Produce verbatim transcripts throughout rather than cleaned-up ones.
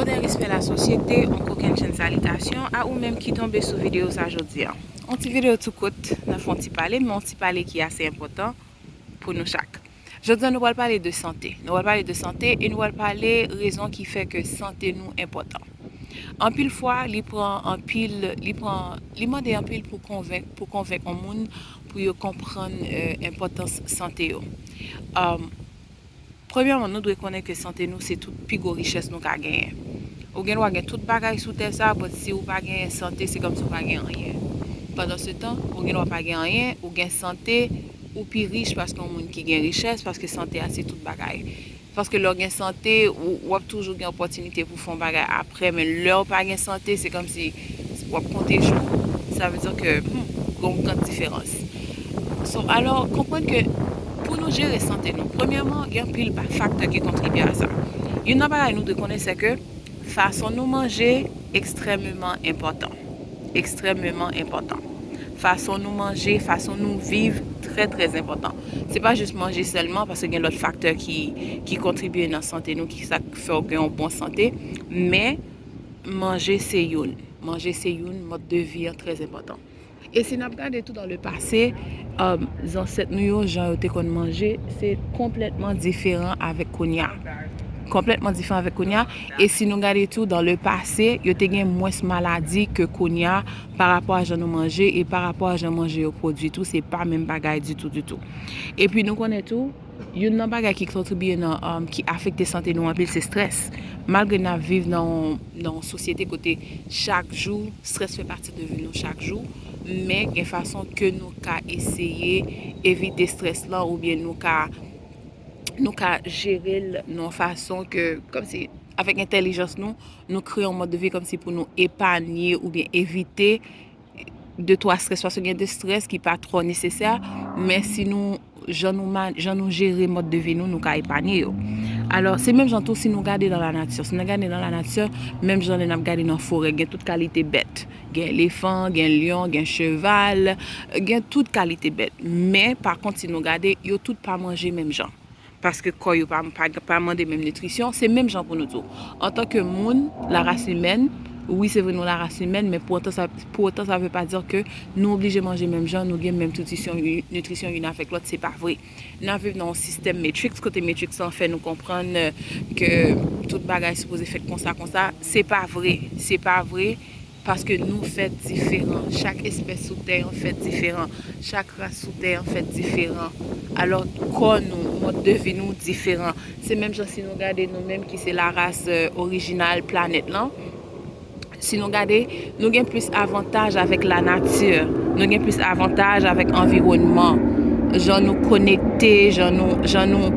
Respè lasosyete, yon kokennchenn salitasyon a ou menm ki tonbe sou videyo sa jodi a. Yon ti videyo tou kout, n ap fè yon ti pale, men yon ti pale ki ase enpòtan pou nou chak. Jodi a, nou pral pale de sante. Nou pral pale de sante e nou pral pale rezon ki fè ke sante nou enpòtan. Anpil fwa, li pran anpil, li pran, li mande anpil pou konvenk, pou konvenk yon moun pou yo konprann, eh, enpòtans sante yo. Um, Premyèman, nou dwe konnen ke sante nou se tout pi gwo richès nou ka genyen. Ou gen dwa gen tout bagay sou tè sa, but si ou pa genyen sante, se kòmsi ou pa gen anyen. Pandan se tan, ou gen dwa pa gen anyen, ou gen sante, ou pi rich paske yon moun ki gen richès, paske sante a se tout bagay. Paske lè w gen sante, ou, w ap toujou gen opòtinite pou fè yon bagay apre, men lè w pa gen sante, se kòmsi w ap konte jou. Sa vle di ke, hmm, gen yon gran diferans. So, alò, konprann ke pou nou jere sante nou, premyèman, gen anpil ba-, faktè ki kontribye a sa. Youn nan bagay nou dwe konnen, se ke fason nou manje ekstrèmeman enpòtan. Ekstrèmeman enpòtan. Fason nou manje, fason nou viv, trè, trè enpòtan. Se pa jis manje sèlman, paske gen lòt faktè ki, ki kontribye nan sante nou, ki sa k fè w gen yon bon sante, men manje se youn. Manje se youn, mòd de vi an trè enpòtan. E si n ap gade tou dans le passé, um, zansèt nou yo, jan yo te konn manje, se konplètman diferan avèk kounye a. Konplètman diferan avèk kounye a. E si nou gade tou dans le passé, yo te gen mwens maladi ke kounye a pa rapò a jan nou manje e pa rapò a jan manje yo pwodui tou, se pa menm bagay ditou, ditou. Epi nou konnen tou, youn nan bagay ki kontribye nan, um, ki afekte sante nou anpil, se strès. Malgre n ap viv nan, nan yon sosyete kote chak jou, strès fè pati de vi nou chak jou, men gen fason ke nou ka eseye evite strès lan oubyen nou ka, nou ka jere l nan yon fason ke, kòmsi, avèk entèlijans nou, nou kreye yon mòd de vi kòmsi pou nou epanye oubyen evite de twa strès, paske gen de strès ki pa twò nesesè, men si nou, jan nou ma-, jan nou jere mòd de vi nou, nou ka epanye yo. Alò, se menm jan tou si nou gade nan lanati. Si nou gade nan lanati, menm jan lè n ap gade nan forè, gen tout kalite bèt. Gen elefan, gen lyon, gen cheval, gen tout kalite bèt. Men, pa kont, si nou gade, yo tout pa manje menm jan. Paske kò yo pa, pa, pa mande menm nitrisyon, se menm jan pou nou tou. Antanke moun, laras imèn, wi, se vre nou laras imèn, men pou otan sa, pou otan sa vle pa di ke nou oblije manje menm jan, nou gen menm nitrisyon, nitrisyon youn avèk lòt, se pa vre. N ap viv nan yon sistèm Matrix, kote Matrix lan fè nou konprann, eh, ke tout bagay sipoze fèt konsa, konsa. Se pa vre, se pa vre. Paske nou fèt diferan. Chak espès sou tè an fèt diferan. Chak ras sou tè an fèt diferan. Alò, kò nou, mòd de vi nou diferan. Se menm jan si nou gade nou menm ki se laras, eh, orijinal planèt lan. Si nou gade, nou gen plis avantaj avèk lanati. Nou gen plis avantaj avèk anviwònman. Jan nou konekte, jan nou, jan nou,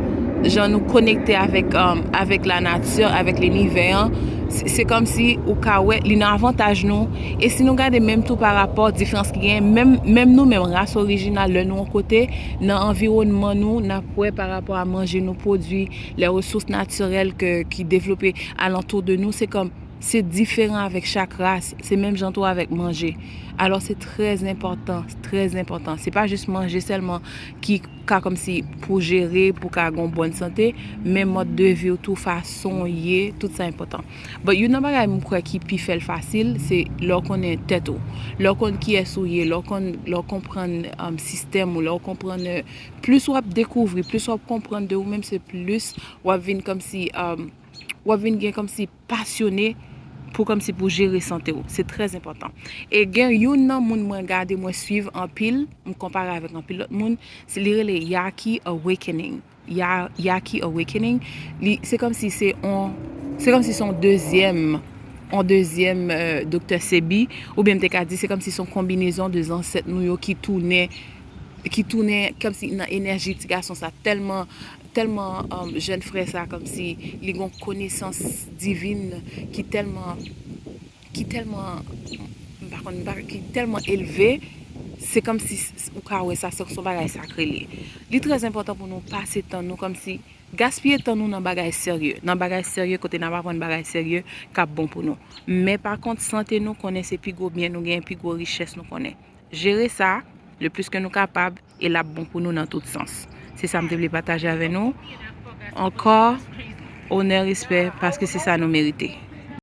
jan nou konekte avèk, um, avèk lanati, avèk linivè an. Se, se kòmsi ou ka wè li nan avantaj nou. E si nou gade menm tou pa rapò diferans ki genyen, menm, menm nou menm, ras orijinal, lè nou yon kote, nan anviwònman nou, n ap wè pa rapò a manje nou pwodui, lè resous natirèl ke, ki devlope alantou de nou, se kòm, se diferan avèk chak ras, se menm jan tou avèk manje. Alò, se trè enpòtan, trè enpòtan. Se pa jis manje sèlman ki ka kòmsi pou jere, pou ka gen yon bòn sante, men mòd de vi w tou, fason w ye, tout sa enpòtan. But youn nan bagay m kwè ki pi fè l fasil, se lè w konnen tèt ou. Lè w konn kiyès ou ye, lè w konn, lè w konprann, um, sistèm ou, lè w konprann, euh, plis w ap dekouvri, plis w ap konprann de ou menm, se plis w ap vin kòmsi, um, w ap vin gen kòmsi pasyone pou kòmsi pou jere sante w. Se trè enpòtan. E gen youn nan moun mwen gade, mwen swiv anpil, m konpare avèk anpil lòt moun, se, li rele Yaki Awakening. Ya-, Yaki Awakening, li, se kòmsi se on, se kòmsi se on dezyèm, on dezyèm, euh, Doktè Sebi, oubyen m te ka di se kòmsi se on konbinezon de zansèt nou yo ki tounen, ki tounen kòmsi nan enèji ti gason sa, tèlman, tèlman, um, jèn frè sa, kòmsi li gon konesans divin ki tèlman, ki tèlman, m pa konn, m pa, ki tèlman elve, se kòmsi s-, s-, ou ka wè sa, se, se yon bagay sakre li ye. Li trè enpòtan pou nou pase tan nou kòmsi gaspiye tan nou nan bagay serye, nan bagay serye kote n ap aprann bagay serye k ap bon pou nou. Men pa kont, sante nou konnen se pi gwo byen nou genyen, pi gwo richès nou konnen. Jere sa, le plis ke nou kapab, e l ap bon pou nou nan tout sans. Se sa m te vle pataje avè nou. Ankò, onè, respè, paske se sa nou merite.